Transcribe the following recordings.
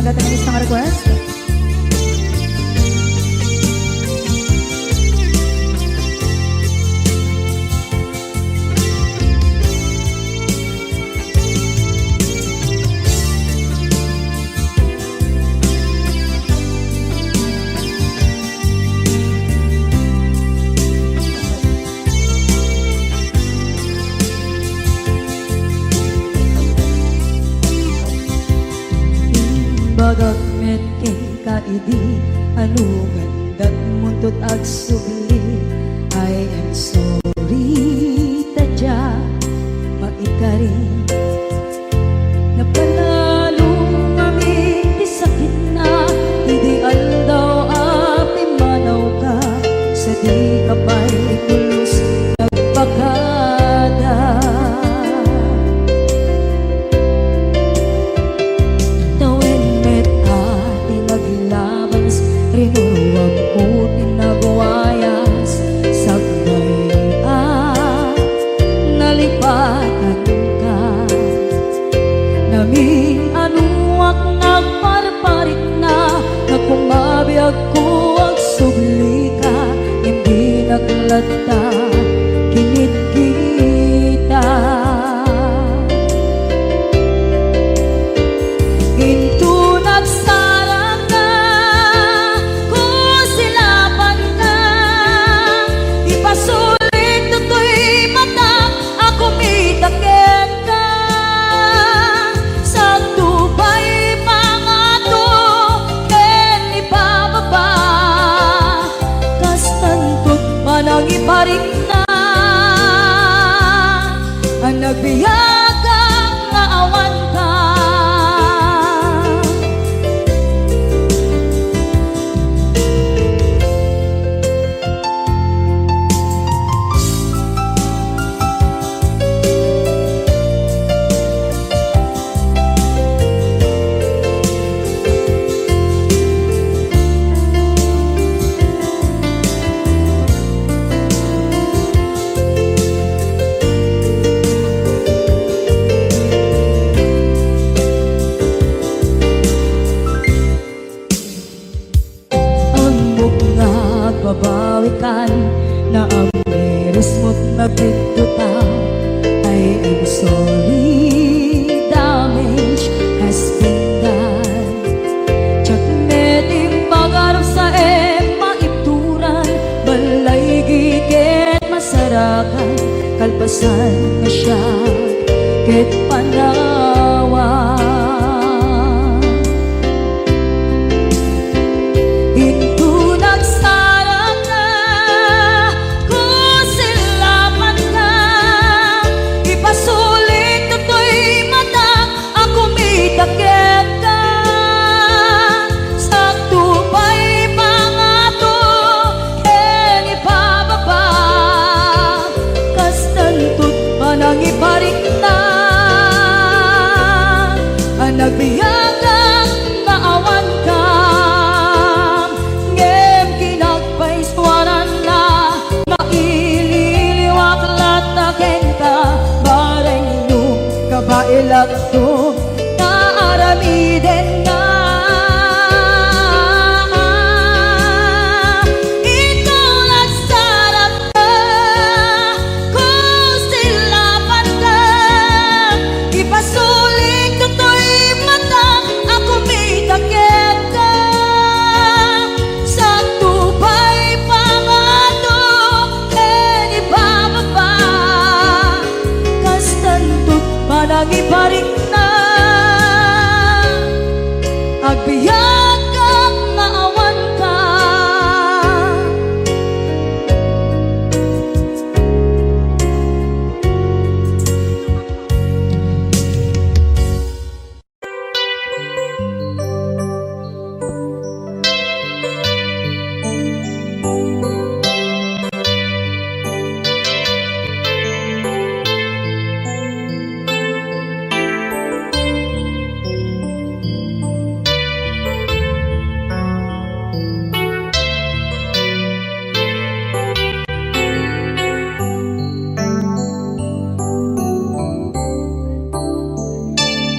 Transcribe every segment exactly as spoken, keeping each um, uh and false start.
Data nga isang request. Imbagak met kenka idi, ano nga indatmo into't agsubli? I am sorry, ta diak maikarin. Napanalong amin ti sakitna, idi aldaw a pimmanawka, sadika pay pulos nagpakada. Tawen met a ti naglabas, rinuruamko ti nagwayas, sakbay a nalipatanka. Namin-anoak nagparparikna, nga kumabiagko agsublika, ngem dinak latta kinitkitak. Inton agsarangka, kusilapanka, ipasulik toy matak a kumita kenka. Sakto pay pangato ken ibababa, kastanto't panangiparikna a nagbiagak nga awanka. Ammok nga agbabawikan, naamirismo't nagbiddota. I am sorry, damage has been done. Diak met immagarup sa em maibturan, balay ket masarakan, kalpasan nga siak ket panawan. Inton agsarangka, kusilapanka, ipasulik toy matak a kumita kenka. Sakto pay pangato ken ibababa, kastanto't panangiparikna a nagbiagak nga awanka. Ngem kinagpaisuaranna nga ililiwak latta kenka, bareng no kabaelakto nga aramidenna. Inton agsarangka, kusilapanka, ipasulik toy matak a kumita kenka. Sakto pay pangato ken ibababa, kastanto't panangiparikna, agbiagak nga awanka.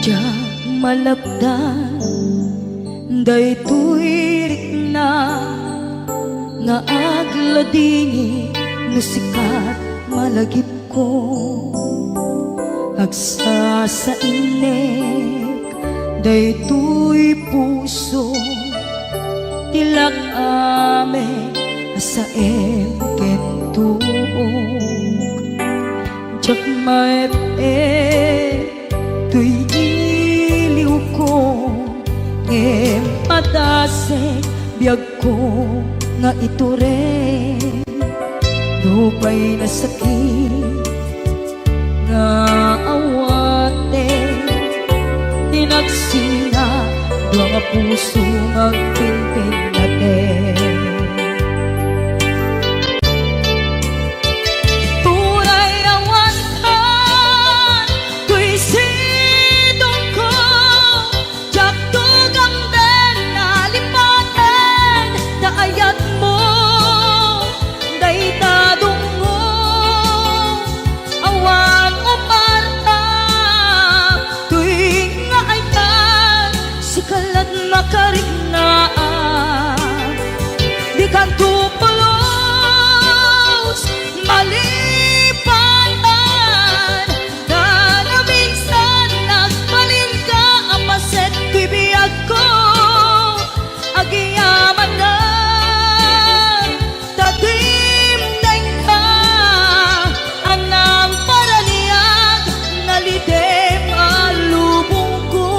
Diak malapdan Daytoy rikna nga agladingit no sika ti malagipko. Agsasainek daytoy puso ti lak-am a saem ken tuok. Diak maep-ep toy iliwko, ngem padasek biagko nga itureng. Nupay nasakit nga awaten, ti nagsina dua nga puso nga agpinpinnaten. Uray awan kan toy sidongko, diak tugamden a lipaten ta ayatmo dayta dungngo. Awan uparta toy nga ayat, sika lat makariknaan. Dikanto pulos malipatan, ta naminsan nagbalinka a paset ti biagko. Agyamanak ta dimdengka, a nangparaniag, nalidem a lubongko.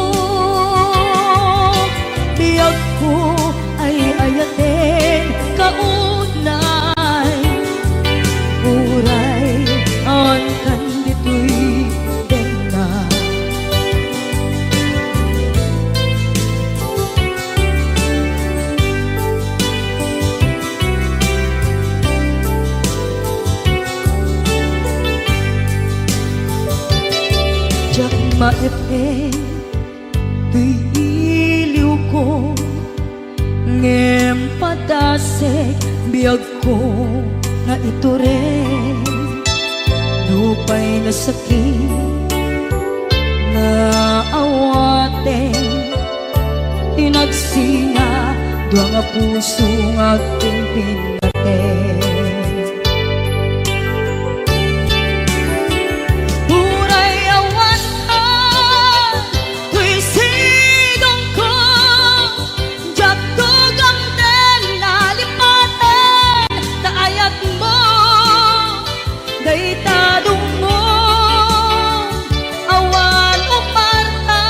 Biagko, ay-ayatenka unay, uray awan kan ditoy denna. Diak maep-ep toy iliwko, ngem padasek biagko nga itureng. Nupay nasakit nga awaten, ti nagsina dua nga puso nga agpinpinnaten. Uray awan ka toy sidongko, diak tugamden a lipaten ta ayatmo dayta dungngo. Awan uparta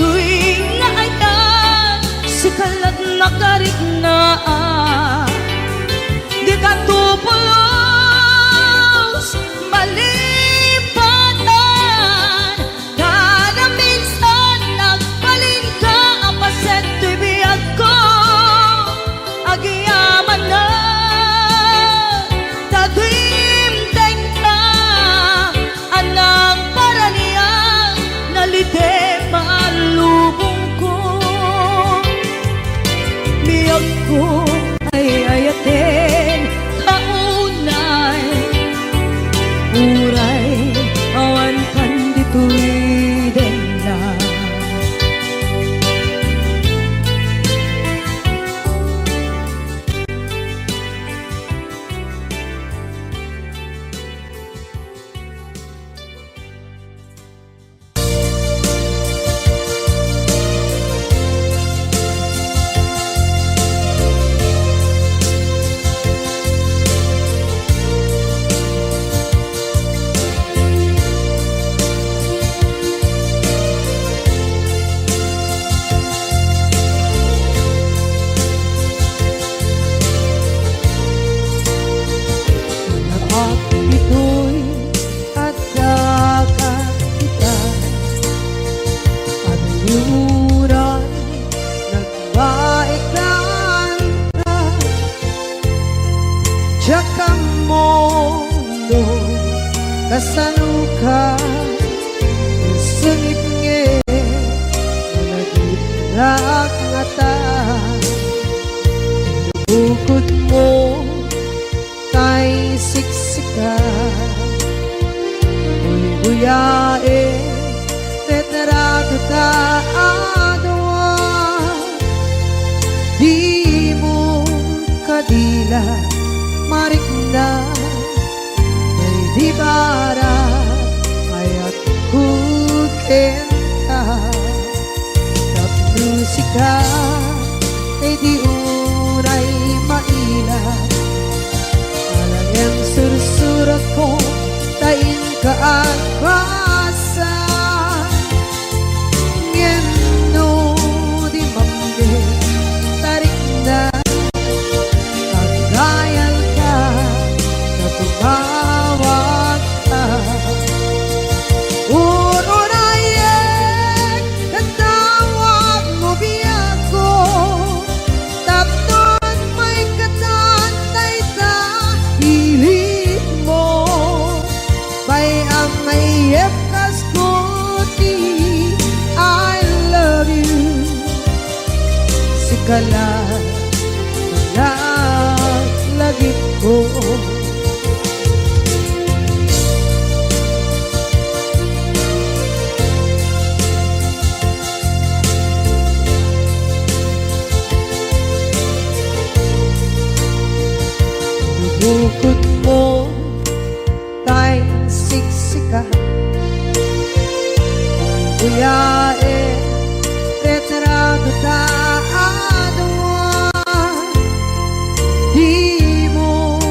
toy nga ayat, sika lat makariknaan. Dikanto pulos malipatan, ta naminsan nagbalinka a paset ti biagko. Agyamanak ta dimdengka, a nangparaniag, nalidem a lubongko. Biagko, ay-ayatenka unay, uray awan kan ditoy denna. Naak ditoy adda ka ita, anuran nagbaekan ka. Diak ammo no kasano ka, sungit ngarud, malagipnak ngata. Bukod mo tay siksika, buybuyaen, retrato ta a dua. marikna, daydi barag, ayatko kenka. Tapno sika, daydi unay maila, alang-alang sursuratko, ta inka agbasa. Ngem no di mamdi, tarikna, agdayalka, ta tumawagka. Ururayek, katawagmo biagko, tapno maikatan dayta ilikmo. Bay-am nga iyepkasko ti I love you. Sika la, la, lagipko. Bukod mo tay siksika. Kuyae, retrato ta adua. Dimo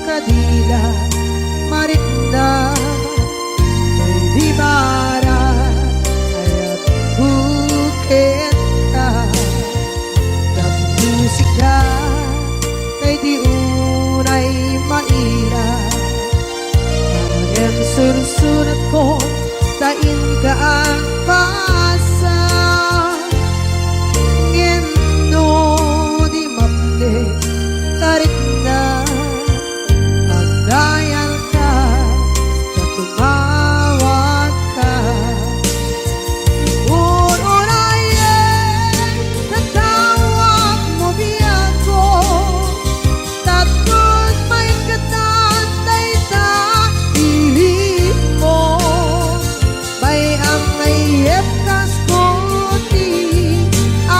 kadila, marikna, daydi barag, ayatko kenka. Tapno sika, daydi unay maila, ngem sursuratko, ta inka agbasa. Ngem no di mamdi, tarikna, agdayalka, ta tumawagka. Ururayen, katawagmo biagko, tapno maikatan dayta ilikmo. Bay-am nga iyepkasko ti I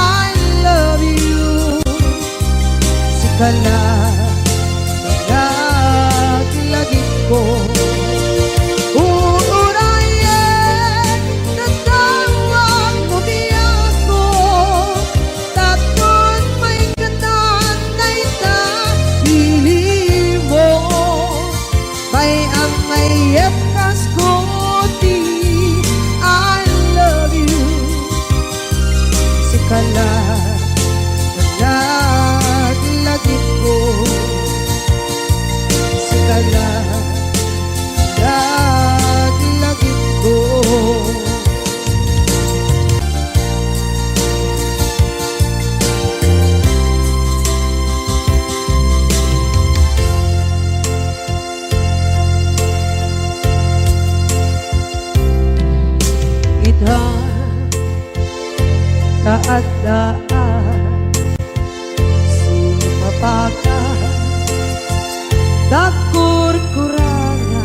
love you. Sika la, laglagipko. Ururayen, katawagmo biagko, tapno maikatan dayta ilikmo. Bay-am nga iyepkasko ti I love you. Sika la, laglagipko. Sika la, laglagipko. Ita, ta adda a sumapaka, dagkurkuranga.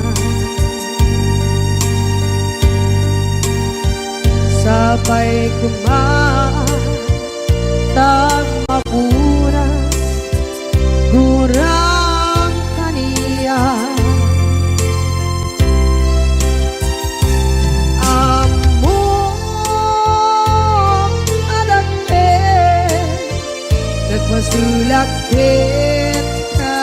Sapay koma ta mapunas, guram kaniak. Ammok a dakkel, nagpasulak kenka.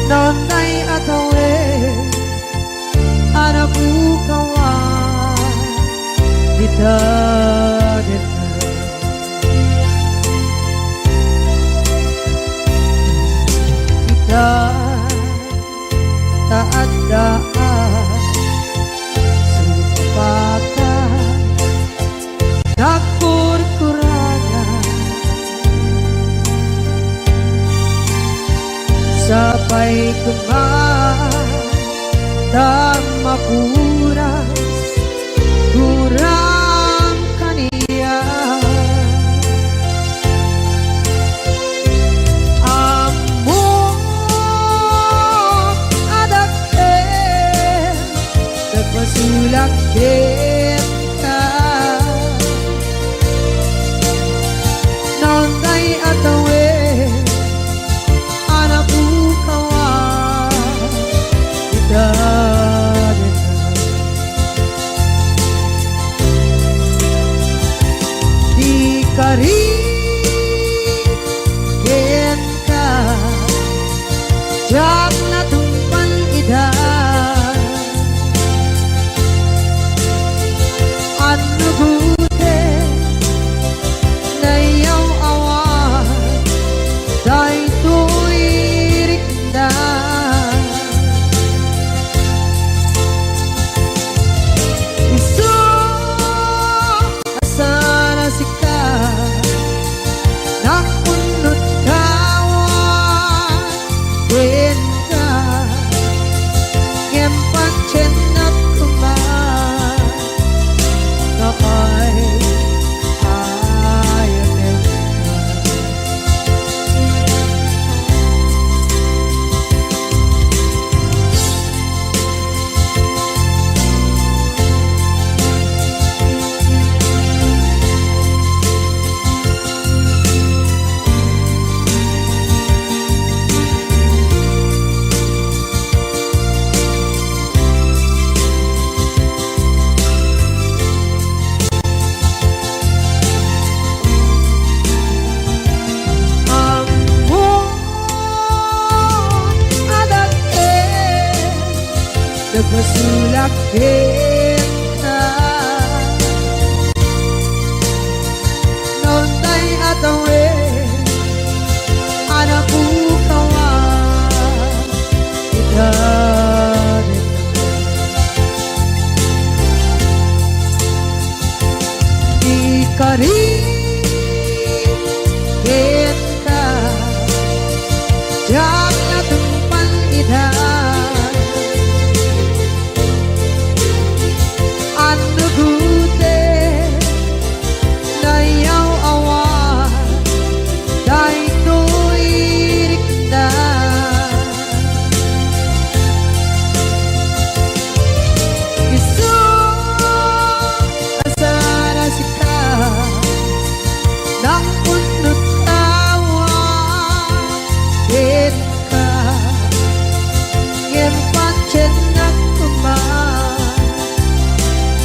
Nonday atawen a napukawan dita deta. Ita, ta adda a sumapaka, nagkurkuranga. Sapay koma ta mapunas, guram kaniak. Ammok a dakkel, nagpasulak kenka. Nonday a Nagpasulak kenka. Naunay a tawen a napukawan ita. Ikarin kenka, diak natungpal ita. Annugoten, nayaw-awan daytoy rikna. Isu a sara sika, nangpunot awan kenka, ngem patiennak koma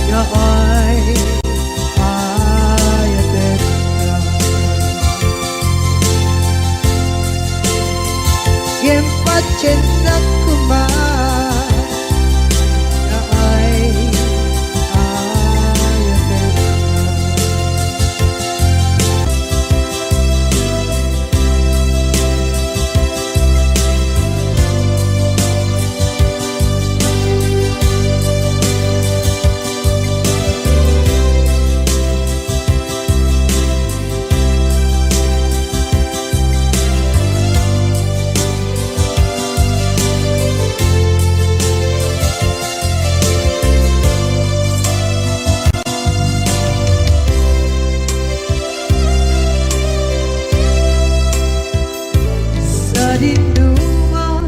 nga ay-ayatenka. Ngem patiennak koma nga ay-ayatenka. Sadinoman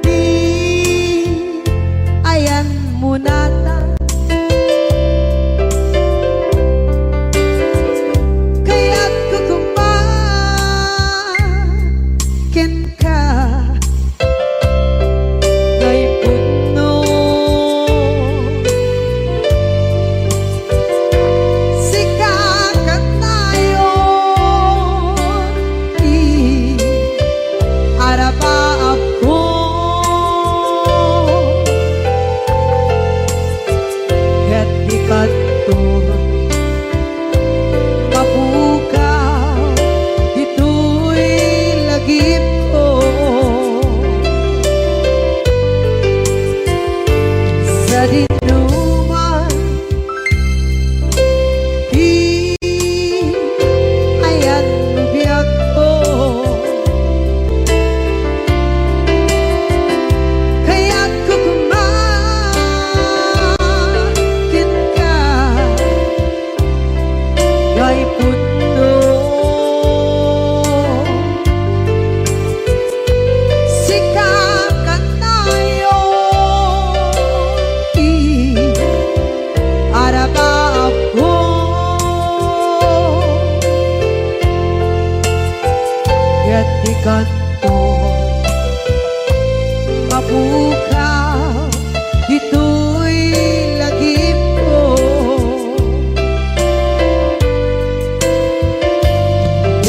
ti ayanmo nata, kayatko koma kenka. Nga ipudno. Sika kanayon ti arabaabko. Ket di kanto mapukaw ditoy lagipko. Sadinoman ti ayanmo biagko, kayatko koma kenka. Nga ipudno. Sika kanayon ti arabaabko. Ket di kanto mapukaw ditoy lagipko.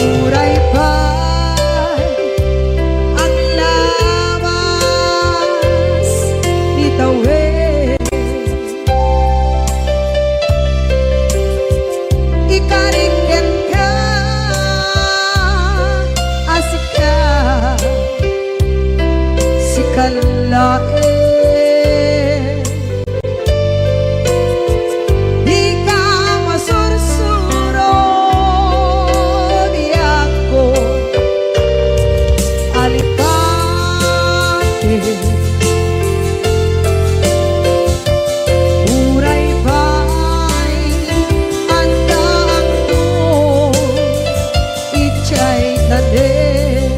Uray pay aglabas ni tawen, ikarik kenka a sika, sika laeng. Dika masursuro, biagko, alikate. Uray pay addaakto idiay tanem.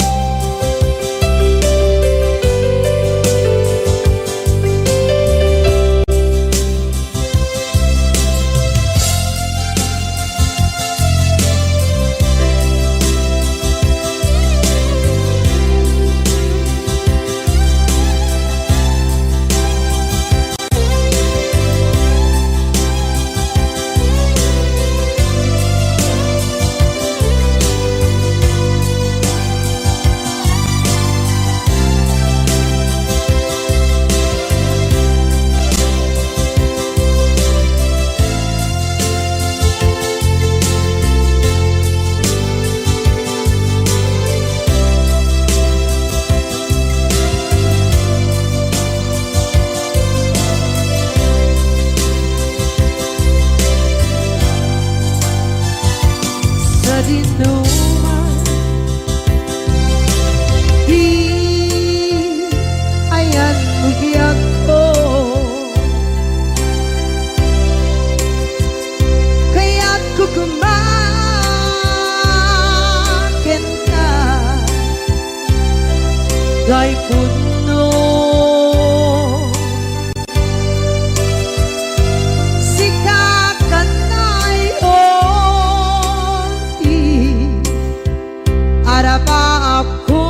Tay punno, sika kannayon ti arapaapko,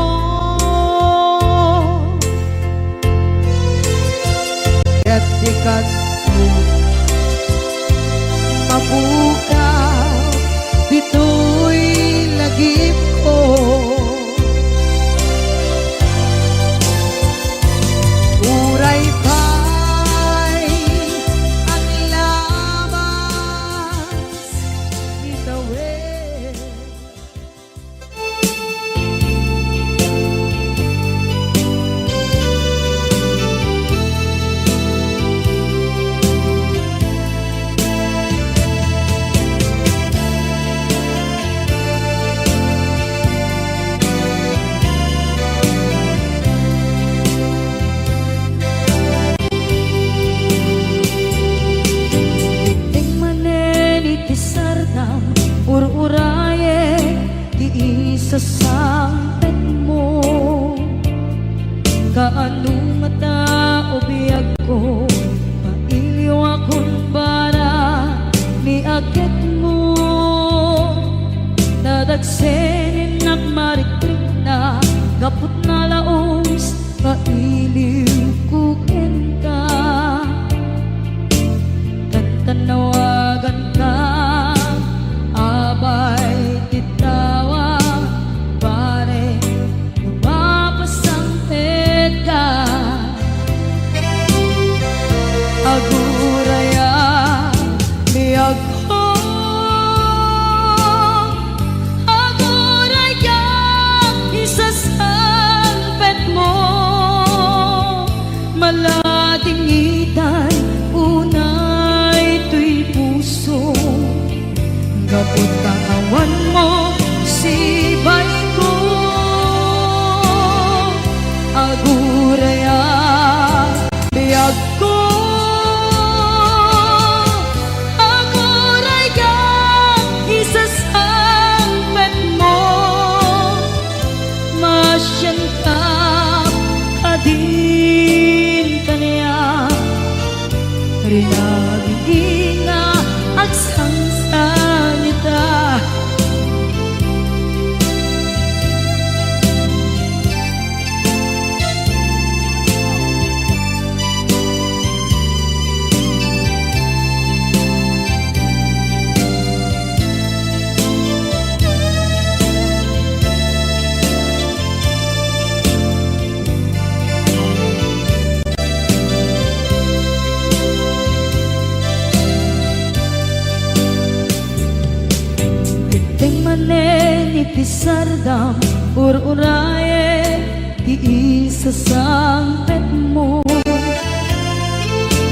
ket dikatmo mapukaw ditoy lagipko. Uray pay aglabas ni tawen. Dikding manen iti sardam, ur-urayek ti isasangpetmo. Kaano ngata, o biagko, mailiwakon para ni agekmo? Nadagsen innak marikrikna gapu ta laus nga iliwko kenka. Tantanawaganka, abay ti tawa, pare, mapasangpetka. Aguraya, biagko, aguraya, isasangpetmo. Maladingitan unay toy puso, gapu ta awanmo sibayko. Aguraya, biagko, aguraya, isasangpetmo. Masianka kadin kaniak, rinabii nga agsangsangita. Dikding manen iti sardam, ur-urayek ti isasangpetmo.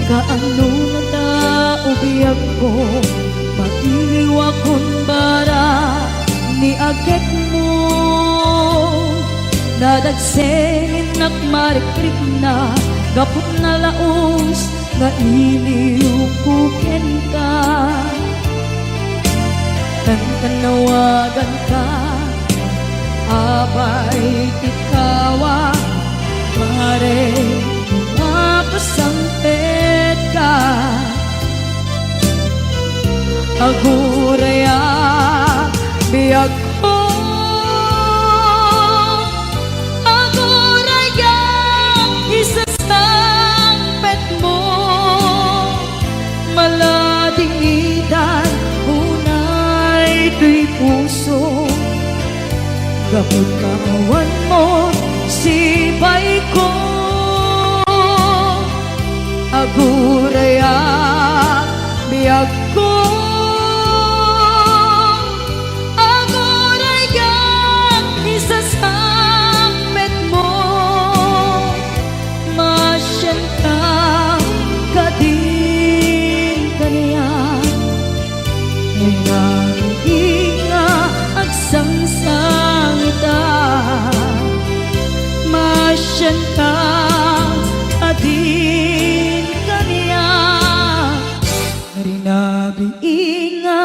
Kaano ngata, o biagko, mailiwakon para ni agekmo? Nadagsen innak marikrikna gapu ta laus nga iliwko kenka. Tantanawaganka, abay ti tawa, pare, mapasangpetka. Aguraya, biagko, aguraya, isasangpetmo. Maladingitan unay toy puso, gapu ta awanmo sibayko. Aguraya, biagko, aguraya, isasangpetmo. Masianka kadin kaniak, rinabii nga agsangsangita. Masianka kadin kaniak, rinabii nga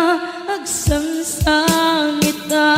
agsangsangita.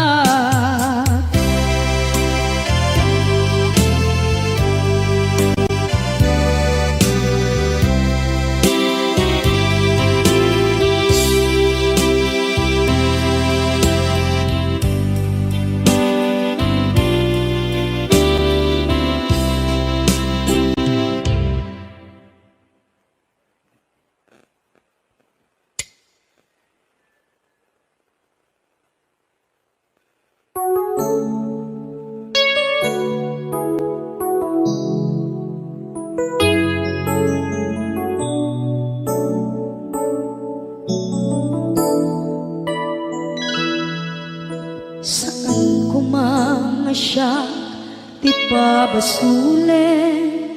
ti pabasolen.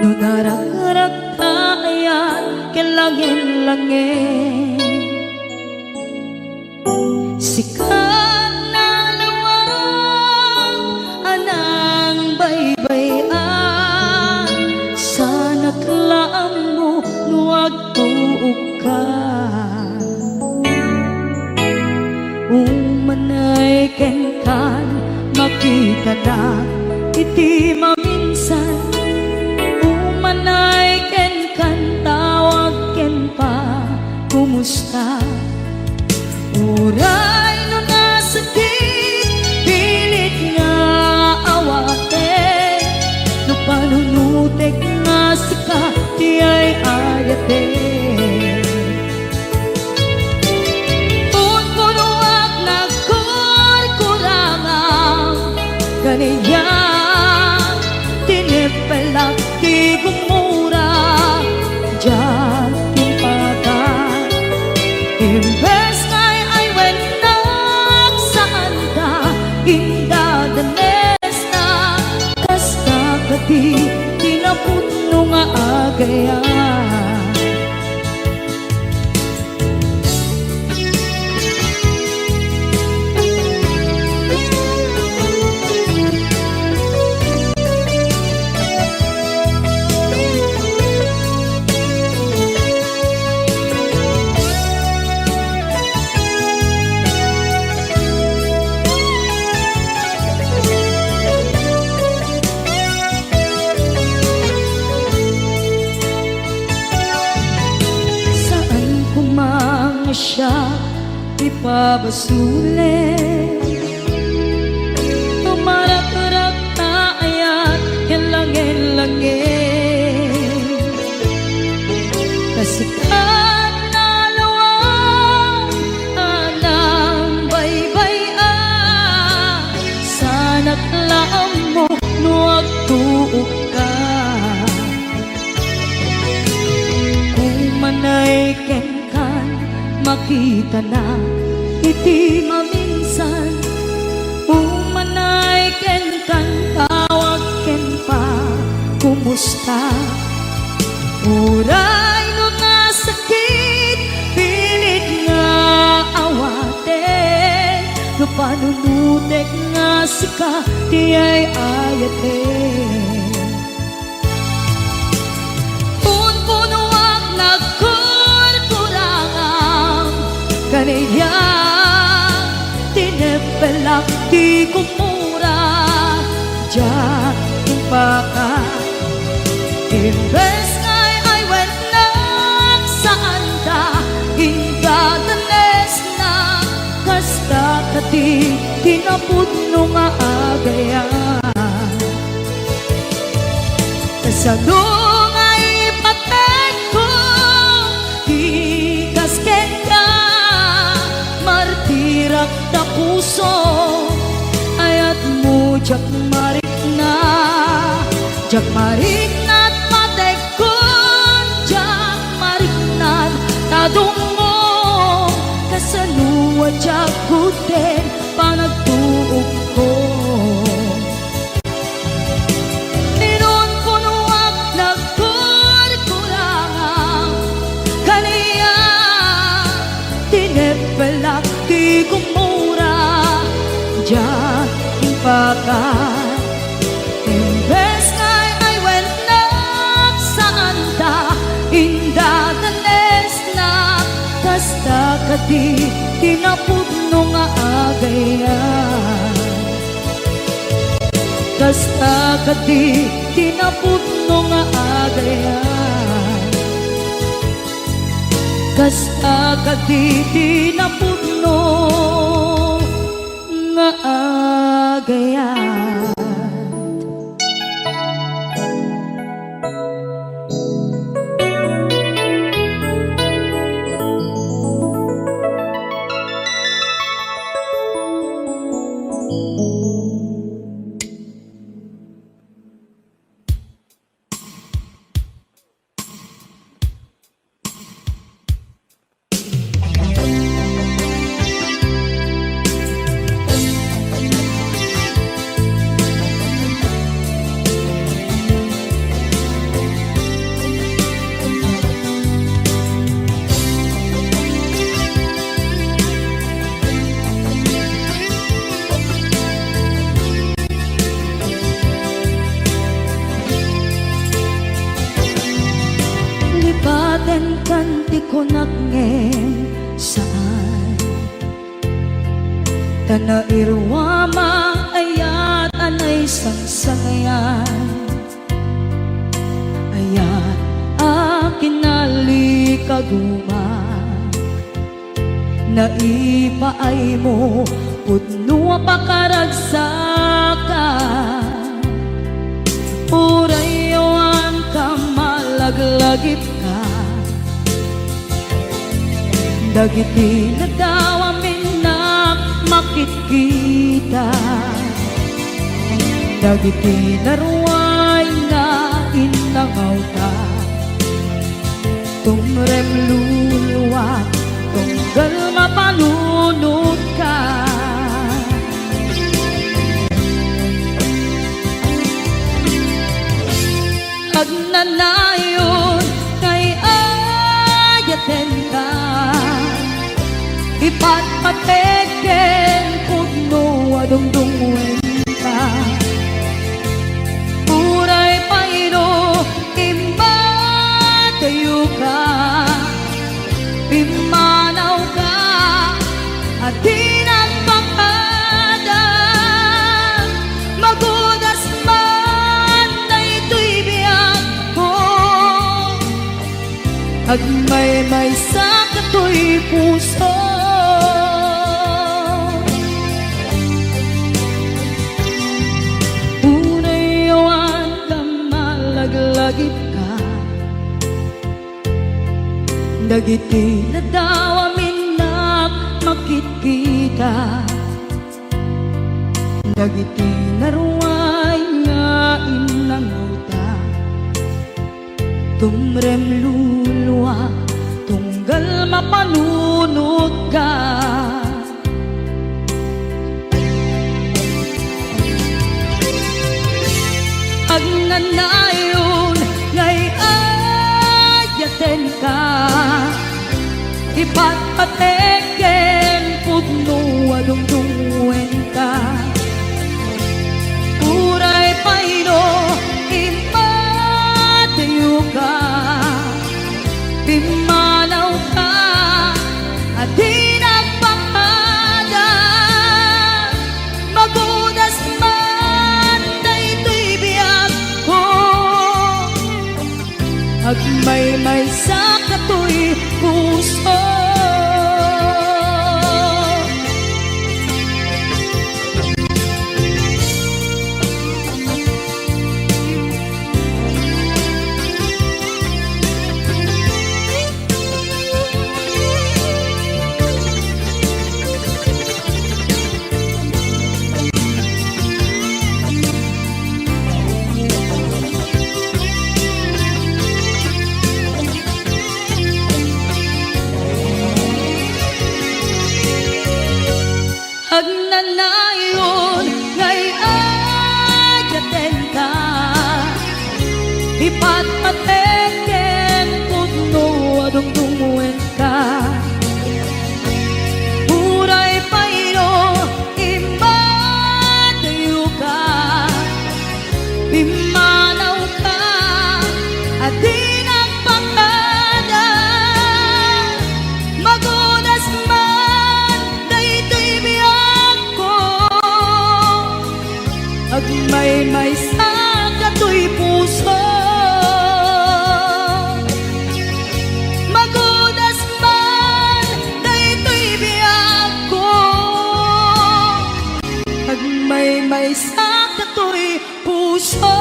No narakrakta ayan ken langen-langen, sika nalawag a nangbaybay-an, sanak la ammo no agtuokka. Umanay kenkan, makitanak iti maminsan. Umanay kenkan, tawag ken pa, kumusta? Uray no nasakit, pilit nga awaten. No panunutek nga sika ti ay-ayaten. Punpunoak nagkurkurangan, kaniak tineppelak ti gumura, diak timpakan. Imbes nga ay-aywennak, saanta indadanesna, kasta kadi ti napudno nga agayat. Saan koma nga siak ti pabasolen. Tumarakrakta ayan ken langen-langen. Kasikat nalawag a nangbaybay-an, sanak la ammo no agtuokka. Umanay kenkan, makitanak iti maminsan. Umanay kenkan, tawag ken pa, kumusta? Uray no nasakit, pilit nga awaten. No panunutek nga sika ti ay-ayaten. Punpunoak nagkurkurangan, kaniak tineppelak ti gumura, diak timpakan. Imbes nga ay-aywennak, saanta indadanesna, kasta kadi ti napudno nga agayat. Kasano nga ipateg ko ti kas kenka? Martirak ta puso, ayatmo diak marikna. Diak marikna ta pategko, diak marikna ta dummo. Kasano a diak gudden panagtuokko? Inunpunoak nagkurkurangan, kaniak tineppelak ti gumura, diak timpakan. Imbes nga ay-aywennak, saanta indadanesna, kasta kadi ti napudno nga agayat. Kasta kadi ti napudno nga agayat. Kasta kadi ti napudno nga agayat. Kanti kunak ngem saan. Ta nairuam a ayat a naisangsangayan. Ayat a kinalikaguma. Naipaaymo pudno a pakaragsakan. Uray awan ka malaglagipka. Dagiti nadawam innak makitkita. Dagiti naruay nga innangawta. Tumrem luluak, tunggal mapanunotka. Agnanayon nga ay-ayatenka, ipatpatek ken pudno a dungdungngoenka. Uray pay no immadayoka, pimmanawka a di nagpakada. Magudas man daytoy biagko, agmaymaysa katoy puso. Uray awan ka malaglagipka. Dagiti nadawam innak makitkita. Dagiti naruay nga innangawta. Tumrem luluak, tunggal mapanunotka. Agnanayon nga ay-ayatenka, ipatpatek ken pudno a dungdungngoenka. Uray pay no immadayoka, pimmanawka a di nagpakada. Magudas man daytoy biagko, agmaymaysa katoy puso. Agnanayon nga ay-ayatenka, ipatpatek ken pudno a dungdungngoenka. Uray pay no immadayoka, pimmanawka a di nagpakada. Magudas man daytoy biagko, agmaymaysa katoy puso. Magudas man daytoy biagko, agmaymaysa katoy puso.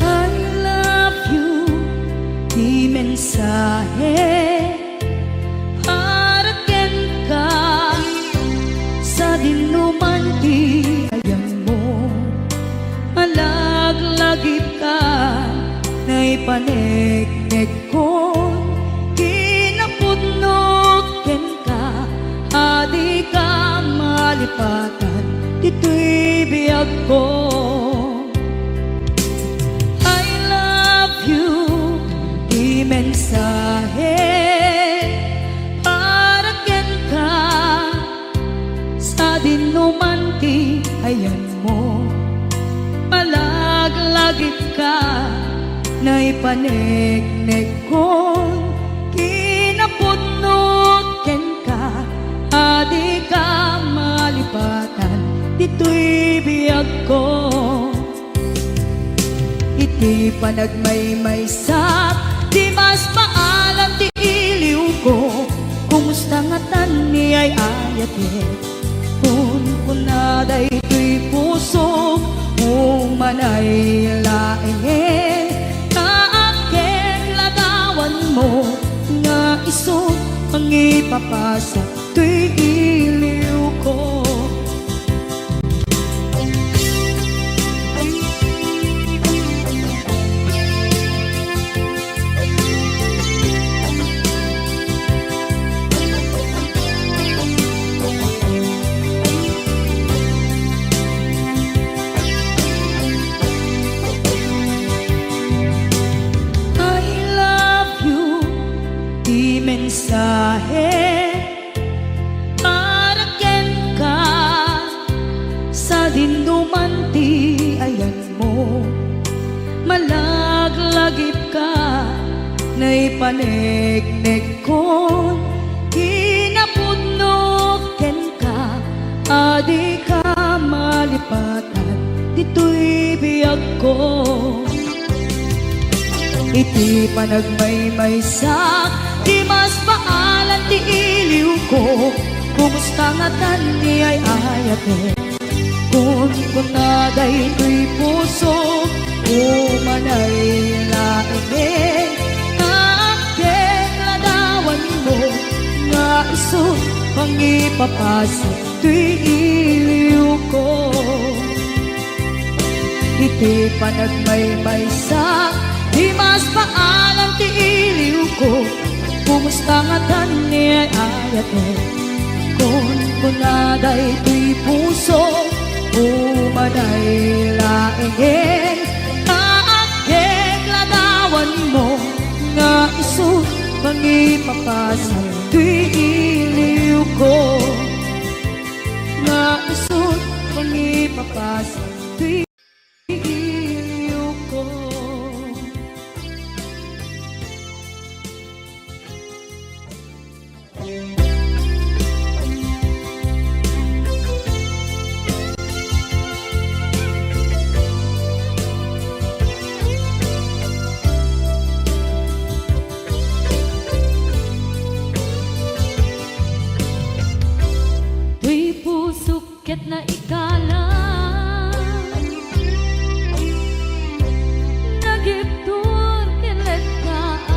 I love you, ti mensahe para kenka. Sadinoman ti ayanmo, alaglagipka, naipaneknek kon, ti napud malipatan ditoy biagko. I love you, ti mensahe para kenka, sadinoman ti ayanmo. Malaglagipka, naipaneknekkon kinapudno kenka, a dika malipatan ditoy biagko. Iti panagmaymaysak, dimas maalan ti iliwko. Kumusta ngatan ni ay-ayatek? Kunkuna daytoy pusok, umanay laengen. Naakkek ladawanmo nga isu mangipapasak toy iliwko. I love you, ti mensahe para kenka, sadinoman ti ayanmo. Malaglagipka, naipaneknekkon kinapudno kenka, a dika malipatan ditoy biagko. Iti panagmaymaysak, dimas maalan ti iliwko. Kumusta ngatan ni ay-ayatek? Kunkuna daytoy pusok, umanay laengen. Naakkek ladawanmo nga isu mangipapasak toy iliwko. Iti panagmaymaysak, dimas maalan ti iliwko. Kumusta ngatan ni ay-ayatek? Kunkuna daytoy pusok, umanay laengen. Naakkek ladawanmo nga isu mangipapasak toy iliwko. Nga isu mangipapasak toy iliwko. Toy pusok ket naikalang, nagibtur ken lettaan.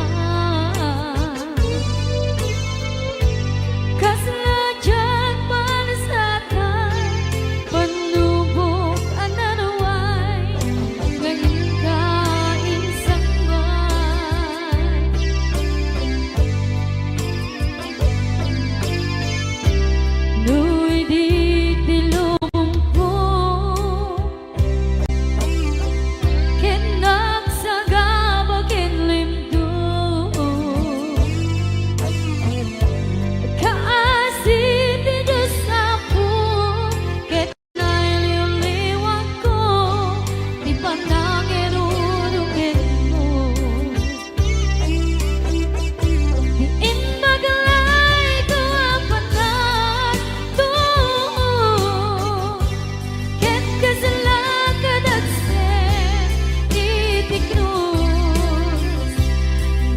Kasla diak palasatan, pannubok a naruay, nga inka insangbaay. No idi ti lubongko, ken nagsagaba ken limdo, kaasi ti Dios Apo, ket nailiwliwakko ti panangirurugianmo. Ti imbag layto a panagtuo, ket kasla kadagsen iti krus.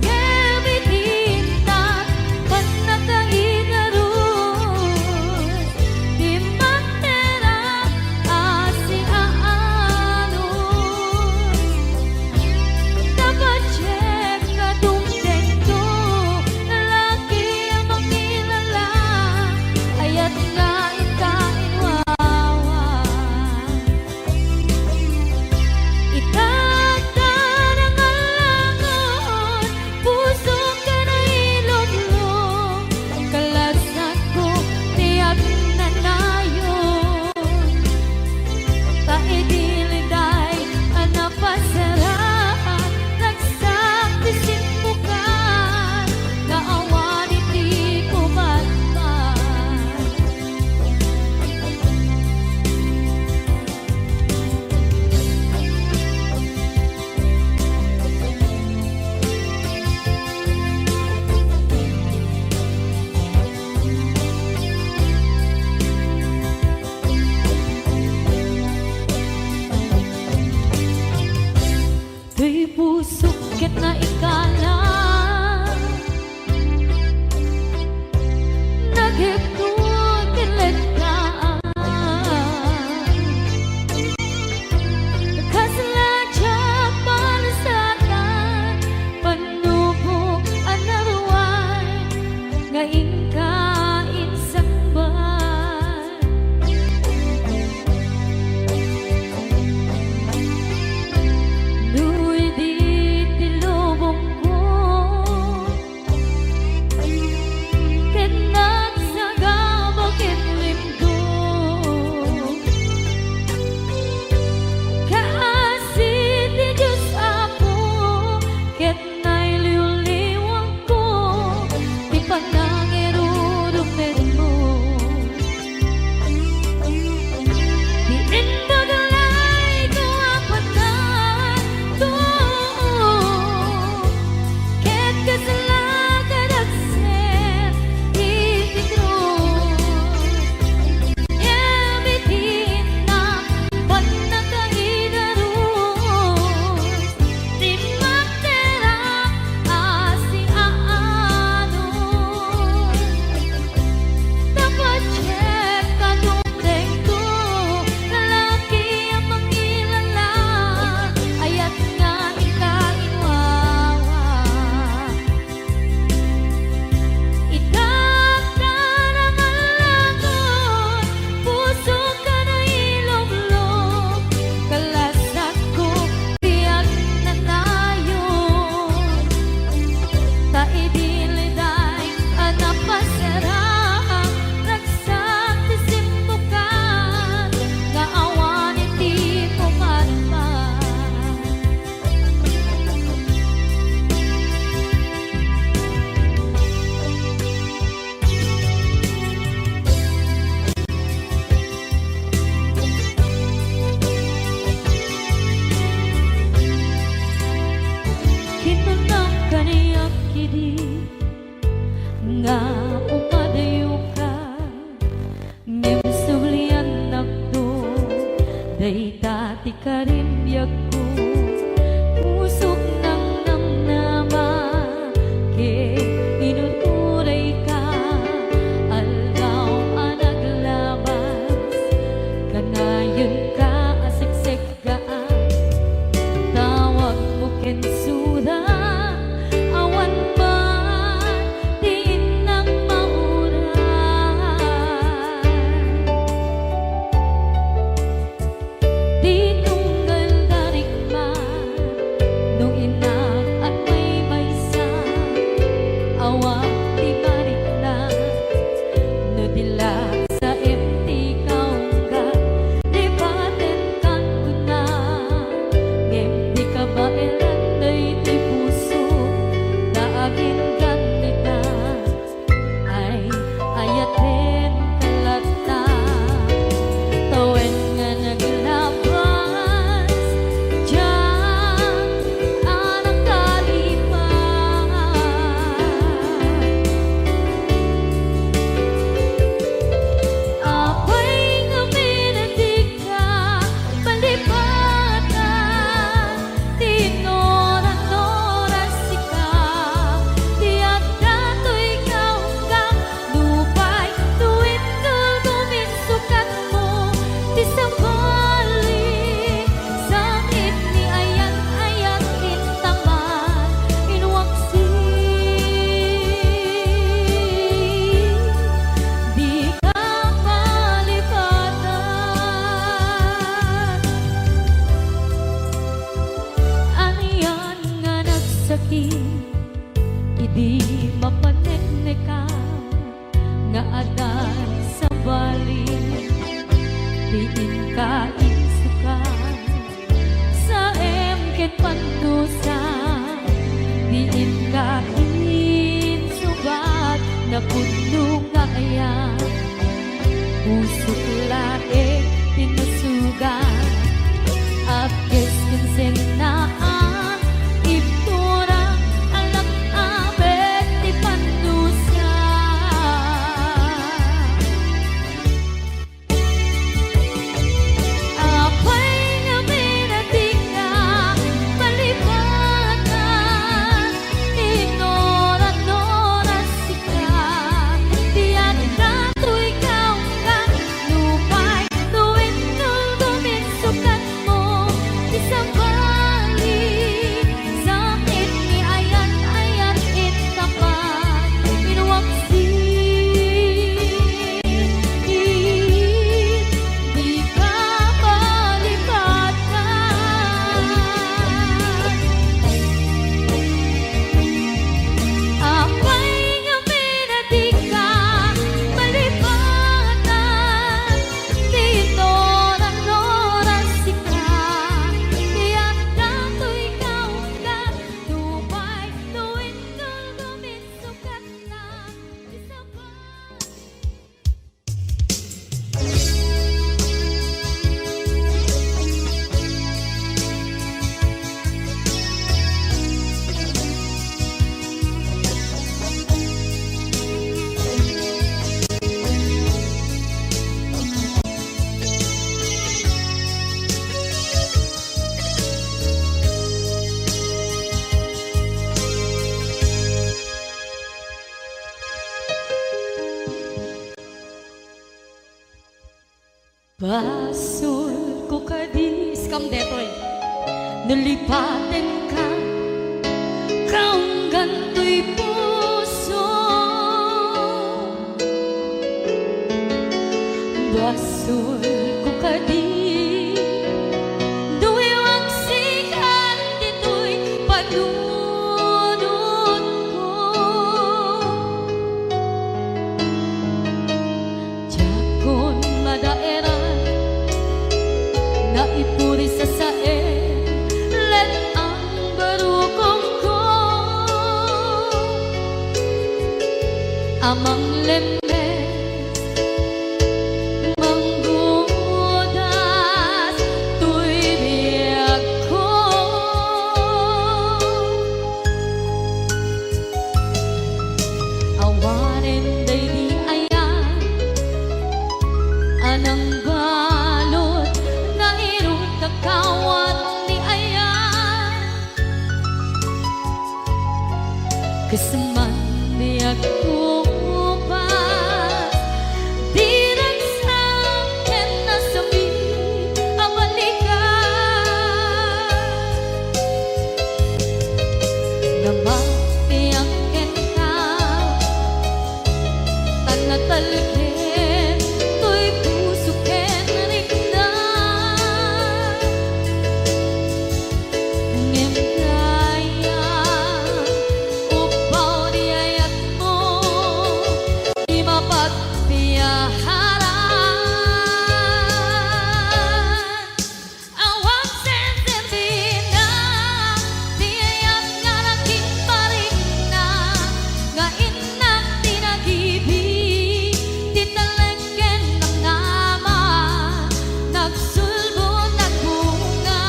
Ngem iti intak, pannakaigarus, ti makera a siaanus. nga pumadayoka, ngem subliannakto, dayta ti karimbiagko. Pusok nangnamnama ket inururayka, aldaw a naglabas, kanayon ka a seksek gaan. Tawagmo ken sura, awan man ti innam mauray. Ti tunggal da rikman no innak agmaymaysa, awan ti marikna no di la saem ti kaungga. Lipatenkan kuna, ngem di kabaelan daytoy puso ta aginggan ita. Ay, ayatenka latta, tawen nga naglabas diak a nakalipat. Apay ngamin a dika malipatan, ti innoran-oras sika ti adda toy kaungga. Nupay no indulgo min sukatmo ti sabali, sangit ni ayat-ayat intaman, inwaksi, dika malipatan. Anian nga nagsakit idi mapaneknekam nga adda sabali ti inka insukat, saem ket pandusa ti inka insubat, napudno nga ayat. Pusok laeng ti nasugat, apkes ken sennaan, ibtura, alak-abet ti pandusa. Apay ngamin a dika malipatan, ti innoran-oras sika ti adda toy kaungga. Nupay no indulgo min sukatmo ti sabali, sangit ni ayat-ayat intaman, inwaksi, dika malipatan. Apay ngamin a dika malipatan, ti innoran-oras sika ti adda toy kaungga. Nupay no indulgo min sukatna ti sabali. Basolko kadi, iskam detoy. No lipatenka, kaunggan toy puso. Basolko kadi, no iwaksikan ditoy panunotko. Diakon madaeran, naipuri sa saen, let-ang barukongko a manglemmes, manggudas toy biagko. Awan Kas man di agkupas, di ragsak ken nasami a balikan. Namatiang kenka, tan natalged toy puso ken rikna. Ngem dayta, upbaw di ayatmo, di mapagpiaharan. Awan senserbina, di ayat nga nagimparikna, nga innak ti nagibi, ti talek ken namnama, nagsulbo, nagbunga,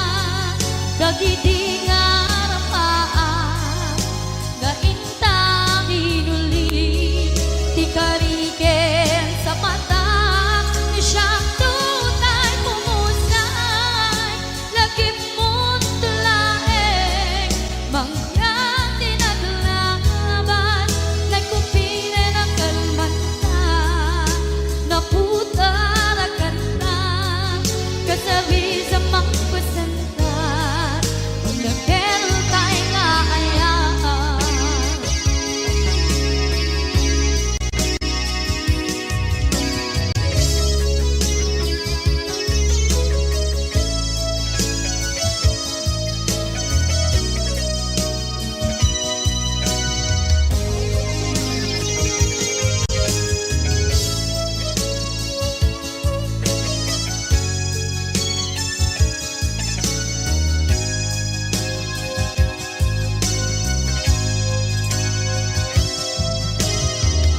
dagidi nga arpaam, nga inta minuli, ti kari ken sapata, siak tutay pumusay, lagipmo laeng, mangyan ti naglaban, nagkumpire na kalmanta, naputar a kanta, kasari sa mangpasenta.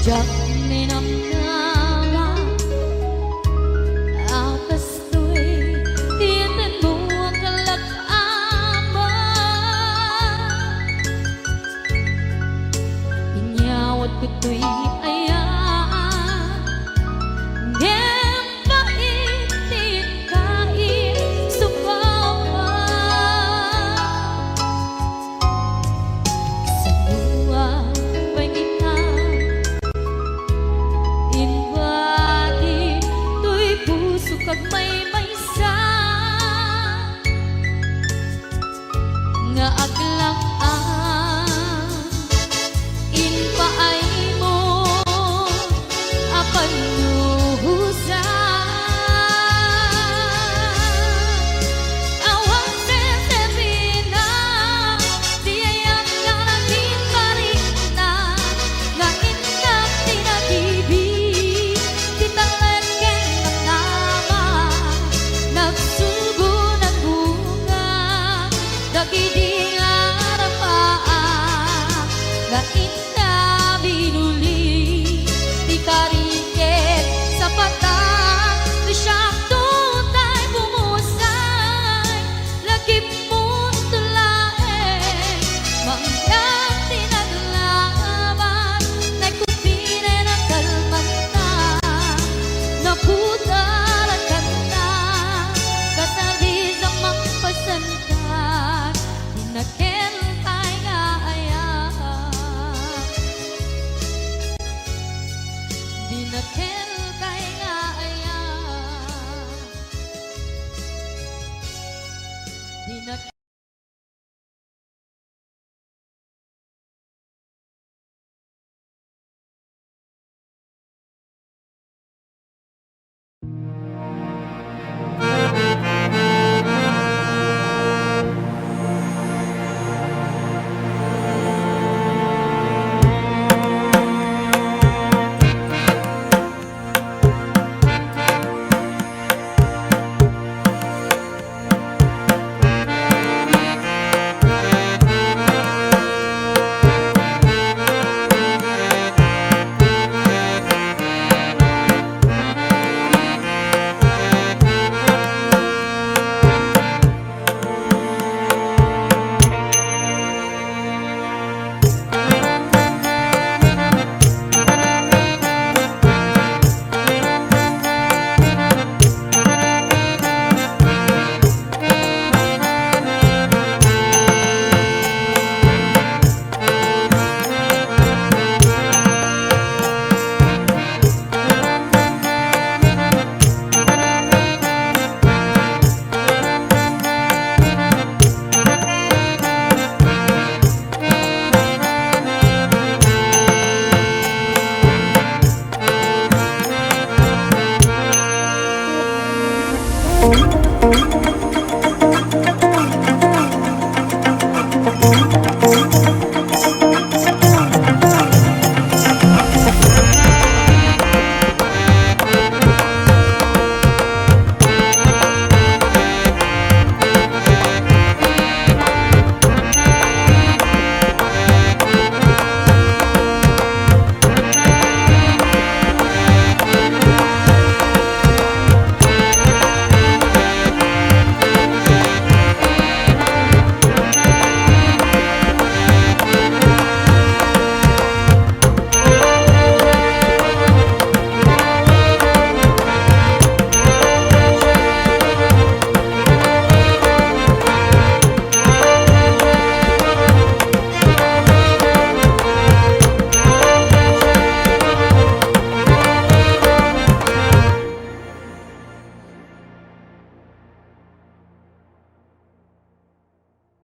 Diak ninamnama a kastoy ti intanmo a kalak-aman. Inyawat ko toy ayat, ngem pait ti kaisukawan. Kasanoan pay ita, imbati toy puso kag maymaysa. Nga